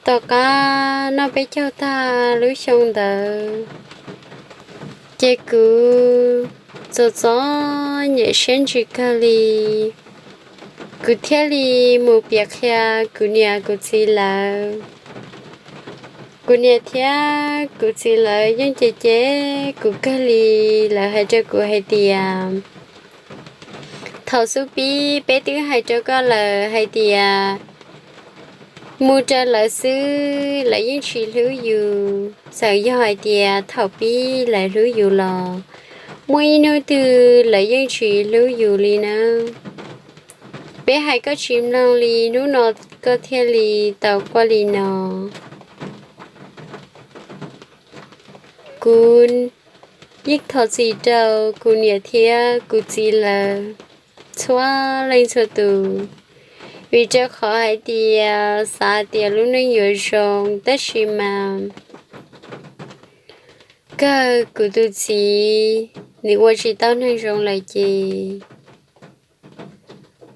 Tom qab noj peb caug tag lub xyoo ntawd, ces kuv txom txom nyem siab ntsws kawg li. Kuv thiaj li mus piav qhia kuv niam kuv txiv lawv. Kuv niam thiab kuv txiv lawv yeej cem cem kuv kawg li. Lawv hais rau kuv hais tias, thaum xub pib peb twb hais rau koj lawm hais tias mus raws lawv xwb, lawv yeej tsis hlub yus. Txawm yog hais tias thaum pib lawv hlub yus los muaj ib hnub twg lawv yeej tsis hlub yus li nawb. Peb hais koj tsis mloog li, hnub no koj thiaj li tau quaj li no. Kuv yeej thov txim rau kuv niam thiab kuv txiv lawv txhua leej txhua tus, vim rau qhov hais tias xav tias lub neej yuav zoo, tab sis mas kawg kuv tus txiv nws ua tsis tau neeg zoo lawm ces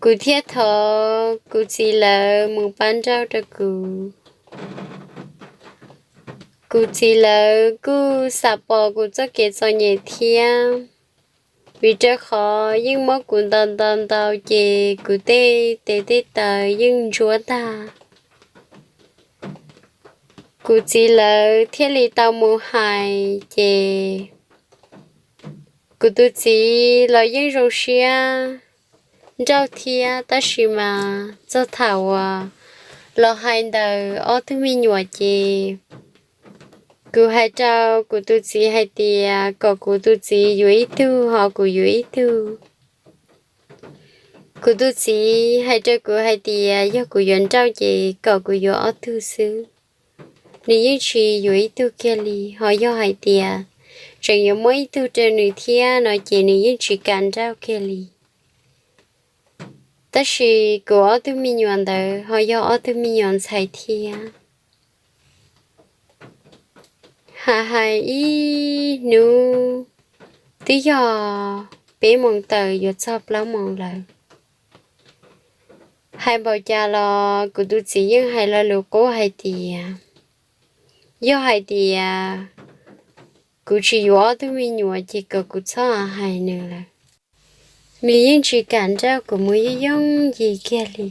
kuv thiaj thov kuv txiv lawv mus pab nrauj rau kuv. Kuv txiv lawv kuj xam pom kuv txoj kev txom nyem thiab, vim rau qhov yeej muab kuv ntaus ntaus ntaus ces kuv tej tes tej taw yeej ntsuab tag. Kuv txiv lawv thiaj li tau mus hais ces kuv tus txiv los yeej zoo siab nrauj thiab, tab sis mas txog thaum uas los hais ntawm ob tug me nyuam ces kuv hais rau kuv tus txiv hais tias kom kuv tus txiv yuav ib tug ho kuv yuav ib tug. Kuv tus txiv hais rau kuv hais tias yog kuv yuav nrauj ces kom kuv yuav ob tug xwb, nws yeej tsis yuav ib tug kiag li. Ho yog hais tias tseem yuav muab ib tug rau nws thiab no ces nws yeej tsis kam nrauj kiag li. Tab sis kuv ob tug me nyuam ntawd ho yog ob tug me nyuam ntxhais thiab. Hais hais ib hnub twb yog peb moos tawm yuav txog plaub moos lawm. Hais npaum cas los kuv tus txiv yeej hais lo lus qub hais tias yog hais tias kuv tsis yuav ob tug me nyuam ces kom kuv txhob hais nws lawm. Nws yeej tsis kam nrauj kuv mus yooj yooj yim kiag li.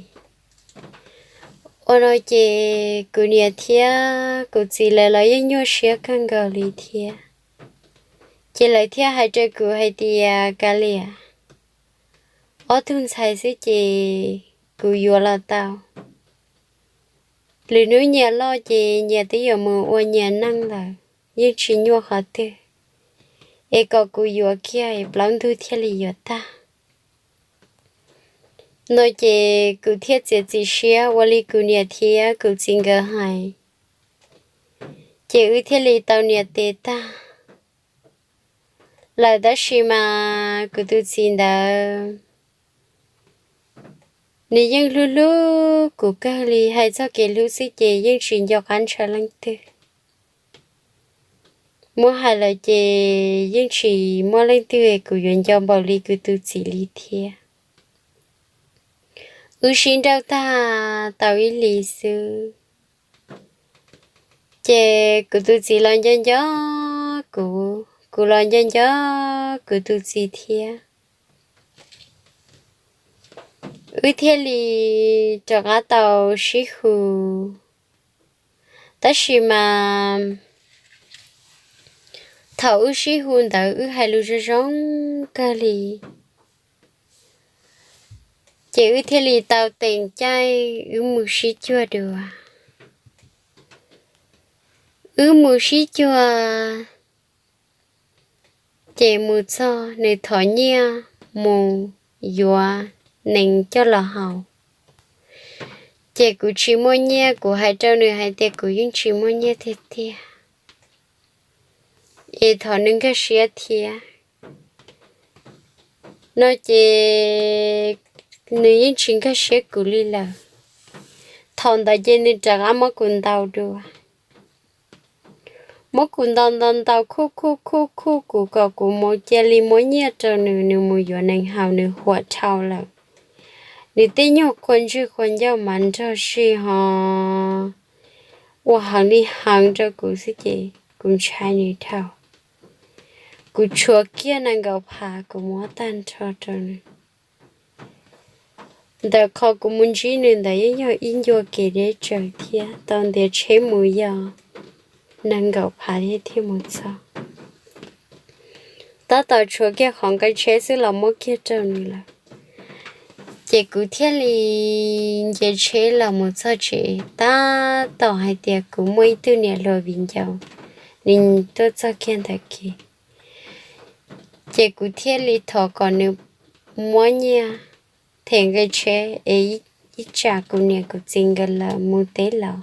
Ua no ces kuv niam thiab kuv txiv lawv los yeej nyuaj siab kawg nkaus li thiab. Ces lawv thiaj hais rau kuv hais tias kav liam, ob tug ntxhais xwb ces kuv yuav los tau. Lwm hnub nyias loj ces nyias twb yuav mus ua nyias neej lawm, yeej tsis nyuaj qhov twg, es kom kuv yuav kiag es plaub ntug thiaj li yuav tag. No ces kuv thiaj txiav txim siab ua li kuv niam thiab kuv txiv nkawd hais, ces wb thiaj li tau nias tes tag lawm. Tab sis mas kuv tus txiv ntawd nws yeej hlub hlub kuv kawg li, hais txog kev hlub xwb ces yeej tsis nco qab ntshaw leej twg. Muab hais lawm ces yeej tsis muaj leej twg kuv yuav nco npaum li kuv tus txiv li thiab. Wb sib nrauj tag tau ib hlis xwb, ces kuv tus txiv los nco nco kuv, kuv los nco nco kuv tus txiv thiab. Wb thiaj li rov qab tau sib hu. Tab sis mas thaum wb sib hu ntawd wb hais lus zoo zoo kawg li, ces wb thiaj li tau teem caij wb mus sib cuag dua. Wb mus sib cuag, ces mus txog nws thov nyiaj mus yuav nees coj los haus. Ces kuv tsis muaj nyiaj, kuv hais rau nws hais tias kuv yeej tsis muaj nyiaj tiag tiag, es thov nws nkag siab thiab. No ces nws yeej tsis nkag siab kuv li lawm. Thaum ntawd ces nws rov qab muab kuv ntaus dua. Muab kuv ntaus ntaus ntaus khuj khuj khuj khuj kuv kom kuv mus cia li muab nyiaj rau nws, nws mus yuav nees haus nws huam dhau lawm. Nws tej nyuag qhua ntswg qhua ncauj mas nrog zig ho ua heev li heev rau kuv xwb ces kuv ntshai nws dhau. Kuv tshuav kiag nees nkaum phav kuv muab tag nrho rau nws. Ntawm qhov kuv mus ntsib nws ntawd yeej yog ib ncua kev deb tsawv thiab tau ntiav tsheb mus yog nees nkaum phav thiab thiaj mus txog. Tab tom tshuav kiag qhov nqe tsheb xwb los muab kiag rau nws lawm. Ces kuv thiaj li nce tsheb los mus txog tsev, tab tom hais tias kuv muaj ib tug niam hluas viv ncaus, nws tuaj txog kiag ntawm kev. Ces kuv thiaj li thov kom nws muab nyiaj them nqe tsheb es ib tsam kuv niam kuv txiv nkawd lawv mus teb los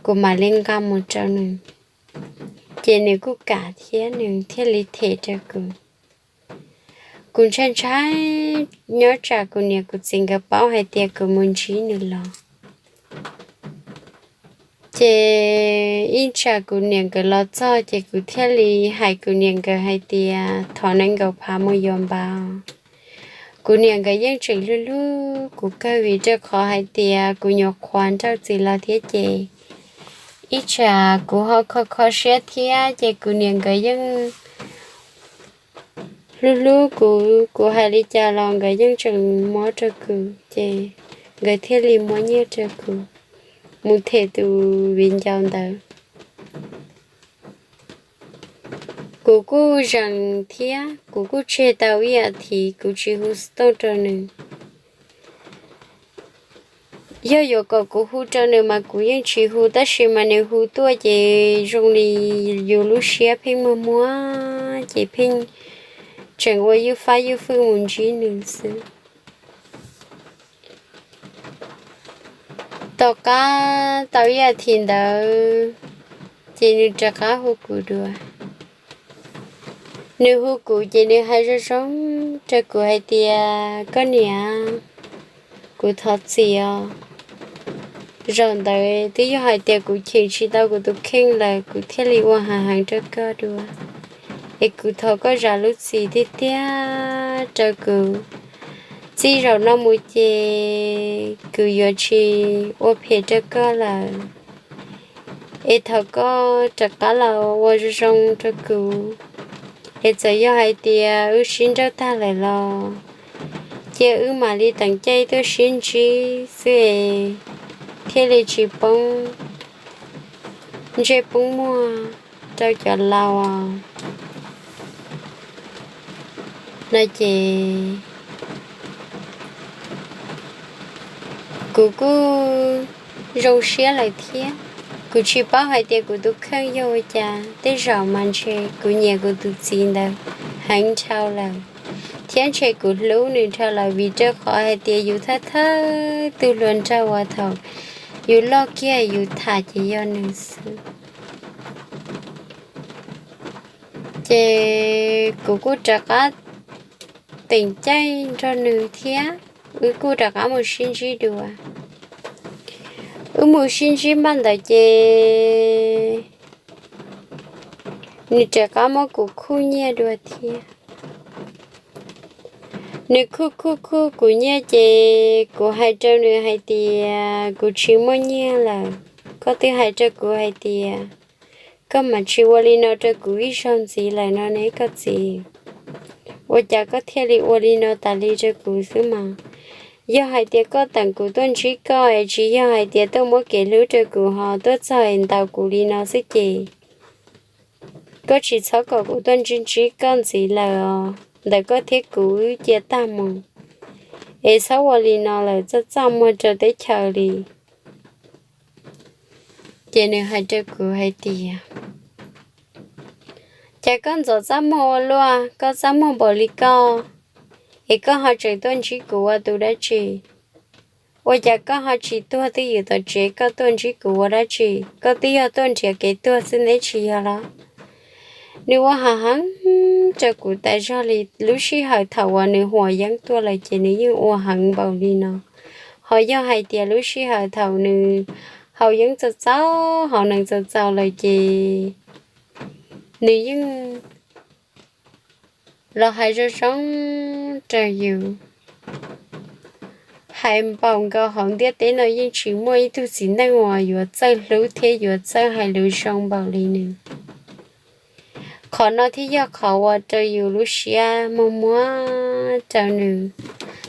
kuv mam li nqa mus rau nws. Ces nws kuj kam thiab nws thiaj li them rau kuv. Kuv ntshai ntshai nyob tsam kuv niam kuv txiv nkawd paub hais tias kuv mus ntsib nws los. Ces ib tsam kuv niam nkawd los txog ces kuv thiaj li hais kuv niam nkawd hais tias thov nees nkaum phav mus yuav npav. Kuv niam nkawd yeej tseem hlub hlub kuv kawg vim rau qhov hais tias kuv nyuam qhuav nrauj txiv los thiab ces ib tsam kuv ho kho kho siab thiab ces kuv niam nkawd yeej hlub hlub kuv, kuv hais li cas los nkawd yeej tseem muab rau kuv ces nkawd thiaj li muab nyiaj rau kuv mus them tus viv ncaus ntawd. Kuv kuj zeem thiab kuv kuj tseg tau ib as thiv kuv tsis hu xov rau nws. Yog yuav kom kuv hu rau nws mas kuv yeej tsis hu, tab sis mas nws hu tuaj ces zoo li yus lub siab pheej muag muag ces pheej tseem ua ywj fab ywj fwj mus ntsib nws xwb. Tom qab tau ib as thiv ntawd ces nws rov qab hu kuv dua. Nws hu kuv ces nws hais zoo zoo rau kuv hais tias, koj niam, kuv thov txim os. Zaum ntawd twb yog hais tias kuv cheem tsis tau kuv tus kheej lawm kuv thiaj li ua heev heev rau koj dua. Es kuv thov koj zam lub txim tiag tiag rau kuv. Txij zaum no mus ces kuv yuav tsis ua phem rau koj lawm. Es thov koj rov qab los ua zoo zoo rau kuv. Es txawm yog hais tias wb sib nrauj tag lawm los cia wb mam li teem caij tuaj sib ntsib xwb es thiaj li tsis poob ntsej poob muag rau cov laus no ces kuv kuj zoo siab lawm thiab. Kuv tsis paub hais tias kuv tus kheej yog ua cas, tej zaum mas ntshe kuv nyiam kuv tus txiv ntawd heev dhau lawm, thiab ntshe kuv hlub nws dhau lawm vim rau qhov hais tias yus thawj thawj tug hluas nraug uas thaum yus loj kiag yus tham ces yog nws xwb. Ces kuv kuj rov qab teem caij nrog nws thiab wb kuj rov qab mus sib ntsib dua. Wb mus sib ntsib npaum ntawd ces nws rov qab muab kuv khuj nyiaj dua thiab. Nws khuj khuj khuj kuv nyiaj ces kuv hais rau nws hais tias, kuv tsis muaj nyiaj lawm. Koj twb hais rau kuv hais tias koj mam tsis ua li no rau kuv ib zaug ntxiv lawm no ne koj txiv. Ua cas koj thiaj li ua li no tas li rau kuv xwb mas? Yog hais tias koj teem kuv tuaj ntsib koj es tsis yog hais tias tuaj muab kev hlub rau kuv ho tuaj txog es ntaus kuv li no xwb ces koj tsis txhob kom kuv tuaj ntsib ntsib koj ntxiv lawm os. Ntawm koj thiab kuv wb cia tag mus, es txhob ua li no lawm, txaj txaj muag rau teb chaws li. Ces nws hais rau kuv hais tias, cas koj ntxov txaj muag ua luaj, koj txaj muag npaum li koj es koj ho tseem tuaj ntsib kuv ua tus dab tsi? Ua cas koj ho tsis tuag twj ywm tom tsev, koj tuaj ntsib kuv ua dab tsi? Koj twb yog tuaj nrhiav kev tuag xwb neb tsis yog los? Nws ua hav heev rau kuv tas zog li. Lub sij hawm thaum uas nws huam yeeb tuaj lawm ces nws yeej ua heev npaum li no. Ho yog hais tias lub sij hawm thaum nws haus yeeb txaus txaus, haus nees txaus txaus lawm ces nws yeej los hais zoo zoo rau yus. Hais npaum nkaus hauv ntiaj teb no yeej tsis muaj ib tug txiv neej uas yuav txawj hlub thiab yuav txawj hais lus zoo npaum li nws. Qhov no thiaj yog qhov ua rau yus lub siab muag muag rau nws.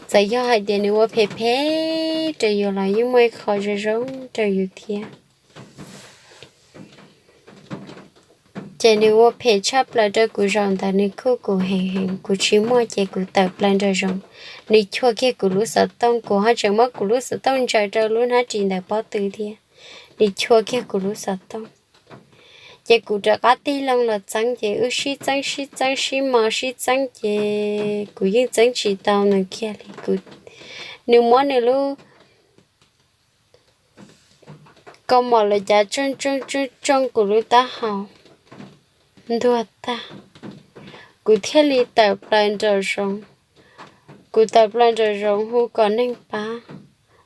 Txawm yog hais tias nws ua phem phem rau yus los yeej muaj ib qho zoo zoo rau yus thiab. Ces nws ua phem tshaj plaws rau kuv zaum ntawd, nws khuj kuv heev heev, kuv tsis muaj ces kuv tawm plaws nraum zoov. Nws chua kiag kuv lub xov tooj, kuv ho tseem muab kuv lub xov tooj ntsaws rau lub hnab ris ntawm pob tw thiab. Nws chua kiag kuv lub xov tooj. Ces kuv rov qab tig loo los txeeb, ces wb sib txeeb sib txeeb sib mos sib txeeb, ces kuv yeej txeeb tsis tau nws kiag li. Kuv, nws muab nws lub kaus mom los cav tsooj tsooj tsooj tsooj kuv lub taub hau ntuag tag. Kuv thiaj li tawm plaws nraum zoov. Kuv tawm plaws nraum zoov hu kom neeg pab.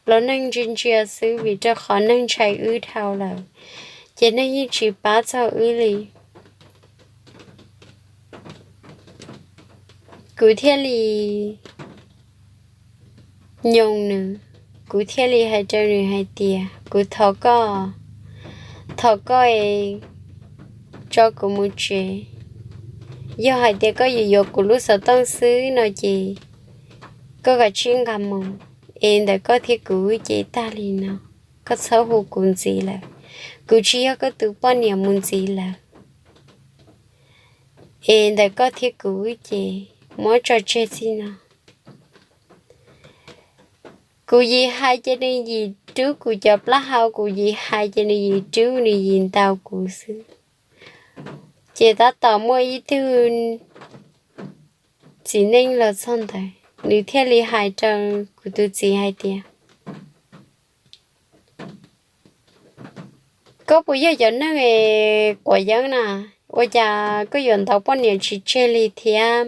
Los neeg ntsia ntsia xwb vim rau qhov neeg ntshai wb dhau lawm, ces neeg yeej tsis pab txog wb li. Kuv thiaj li nyoos nws, kuv thiaj li hais rau nws hais tias, kuv thov koj, thov koj es tso kuv mus tsev. Yog hais tias koj yuav yuav kuv lub xov tooj xwb no ces koj kav tsij nqa mus, es ntawm koj thiab kuv ces tag li no, koj txhob hu kuv ntxiv lawm. Kuv tsis yog koj tus poj niam mus ntxiv lawm, es ntawm koj thiab kuv ces muab tso tseg txij no. Kuv yim hais ces nws yim rub kuv cov plaub hau, kuv yim hais ces nws yim rub, nws yim ntaus kuv xwb. Ces tab tom muaj ib tug txiv neej los txog ntawd, nws thiaj li hais rau kuv tus txiv hais tias, koj puas yog cov neeg es quav yeeb na? Ua cas koj yuav ntaus poj niam tsis tseg li thiab?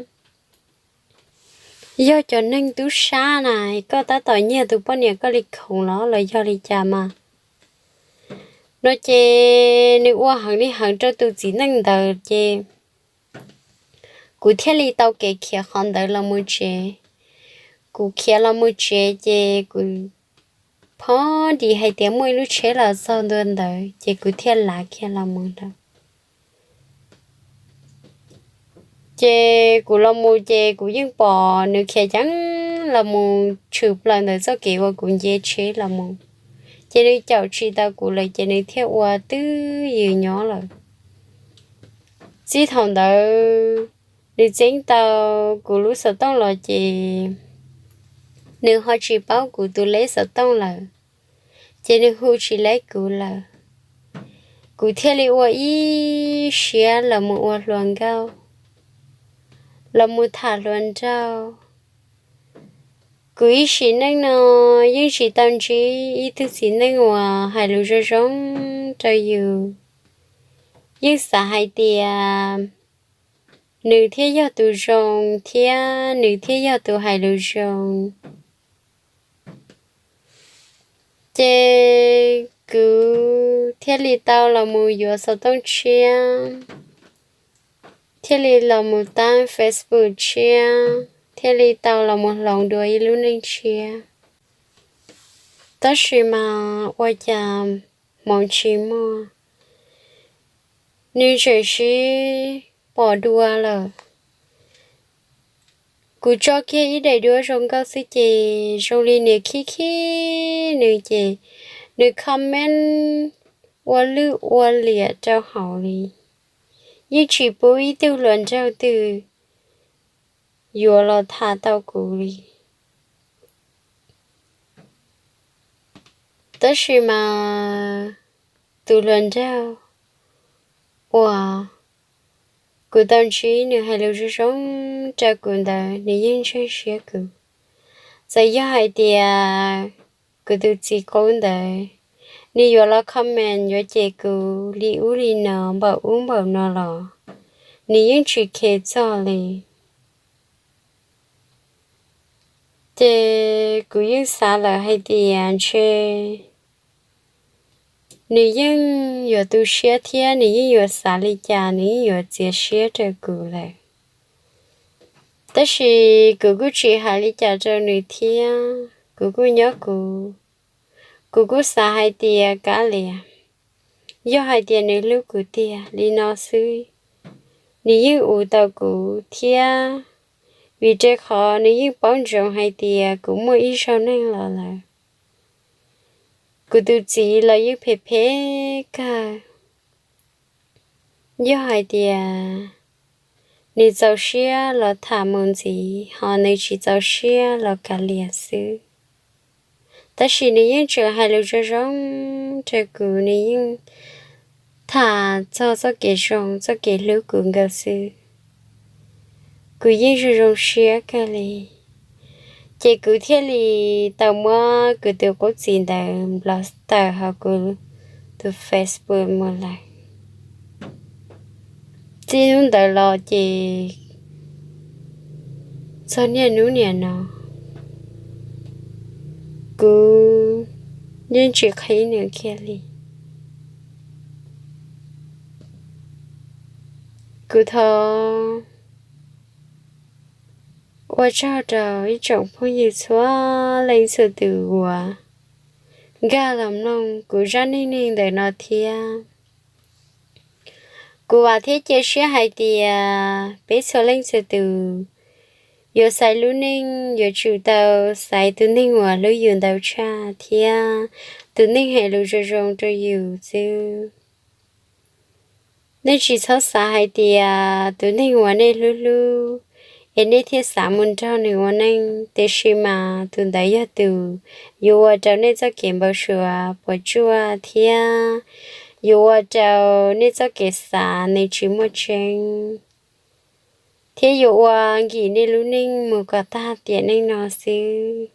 Yog cov neeg tub sab na, koj tab tom nyiag tus poj niam koj li khoom los los yog li cas mas? No ces nws ua heev li heev rau tus txiv neej ntawd ces kuv thiaj li tau kev khiav qhov ntawd los mus tsev. Kuv khiav los mus tsev ces kuv phob dim hais tias muaj ib lub tsheb los txog ntua ntawd ces kuv thiaj lav kiag los mus lawm. Ces kuv los mus ces kuv yeej pom nws khiav ceev los mus tshwm plaws ntawm txoj kev uas kuv nce tsheb los mus. Ces nws caum tsis tau kuv lawm ces nws thiaj ua twj ywm nyob lawm. Txij thaum ntawd nws txeeb tau kuv lub xov tooj los ces nws ho tsis paub kuv tus leb xov tooj lawm, ces nws hu tsis leb kuv lawm. Kuv thiaj li ua ib siab los mus ua hluas nkauj, los mus tham hluas nraug. Kuv ib sim neej no yeej tsis tau ntsib ib tug txiv neej uas hais lus zoo zoo rau yus. Yeej xav hais tias nws thiaj yog tus zoo thiab nws thiaj yog tus hais lus zoo. Ces kuv thiaj li tau los mus yuav xov tooj tshiab, thiaj li los mus tab Facebook tshiab, thiaj li tau los mus hloov dua ib lub neej tshiab. Tab sis mas ua cas hmoov tsis muaj, nws tseem sib pom dua lawm. Kuv tso kiag ib daim duab zoo nkauj xwb ces zoo li niam khib khib nws ces nws comment ua lwj ua liam rau hauv li. Yeej tsis pub ib tug hluas nraug twg yuav los tham tau kuv li. Tab sis mas tus hluas nraug uas kuv tau ntsib nws hais lus zoo zoo rau kuv ntawd nws yeej ntseeg siab kuv. Txawm yog hais tias kuv tus txiv qub ntawd nws yuav los comment yuav cem kuv li ub li no npaum ub npaum no los nws yeej tsis khe txog li. Ces kuv yeej xav lawm hais tias ntshe nws yeej yuav tu siab thiab nws yeej yuav xav li cas nws yeej yuav txiav siab rau kuv lawm. Tab sis kuv kuj tsis hais li cas rau nws thiab. kuv kuj nyob kuv. Kuv kuj xav hais tias kav liam, yog hais tias nws hlub kuv tiag li no xwb, nws yeej ua tau kuv thiab, vim rau qhov nws yeej paub ntsoov hais tias kuv muaj ib zaug neeg los lawm. Kuv tus txiv los yeej phem phem kawg. Yog hais tias nws txaus siab los tham mus ntxiv, ho nws tsis txaus siab los kav liam xwb. Tab sis nws yeej tseem hais lus zoo zoo rau kuv, nws yeej tham txog txoj kev zoo, txoj kev hlub kuv nkawd xwb. Kuv yeej zoo zoo siab kawg li. Ces kuv thiaj li tau muab kuv tus qub txiv ntawd block tawm hauv kuv tus Facebook mus lawm. Txij hnub ntawd los ces txog niaj hnub niam no, kuv yeej tsis qhib nws kiag li. Kuv thov ua tsaug rau ib tsoom phooj ywg txhua leej txhua tus uas nkag los mloog kuv zaj neej neeg ntawm no thiab. Kuv vam thiab cia siab hais tias peb txhua leej txhua tus yuav xaiv lub neej yuav tsum tau xaiv tus neeg uas hlub yus ntau tshaj thiab tus neeg hais lus zoo zoo rau yus xwb. Nej tsis txhob xav hais tias tus neeg uas nej hlub hlub es nej thiaj xav mus nrog nws ua neej, tiam sis mas tus ntawd yog tus yuav ua rau nej txoj kev npau suav puas tsuaj thiab yuav ua rau nej txoj kev xav nws tsis muaj tseeb, thiab yuav ua nkim nej lub neej mus kom tag tiam neej no xwb.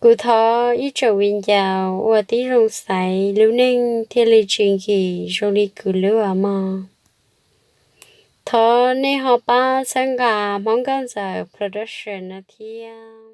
Kuv thov ib tsoom viv ncaus ua tib zoo xaiv lub neej thiaj li tsis nkim zoo li kuv lub os mog. Thov nej ho pab txhawb nqa Hmoob Nkauj Ntxawm Production no thiab.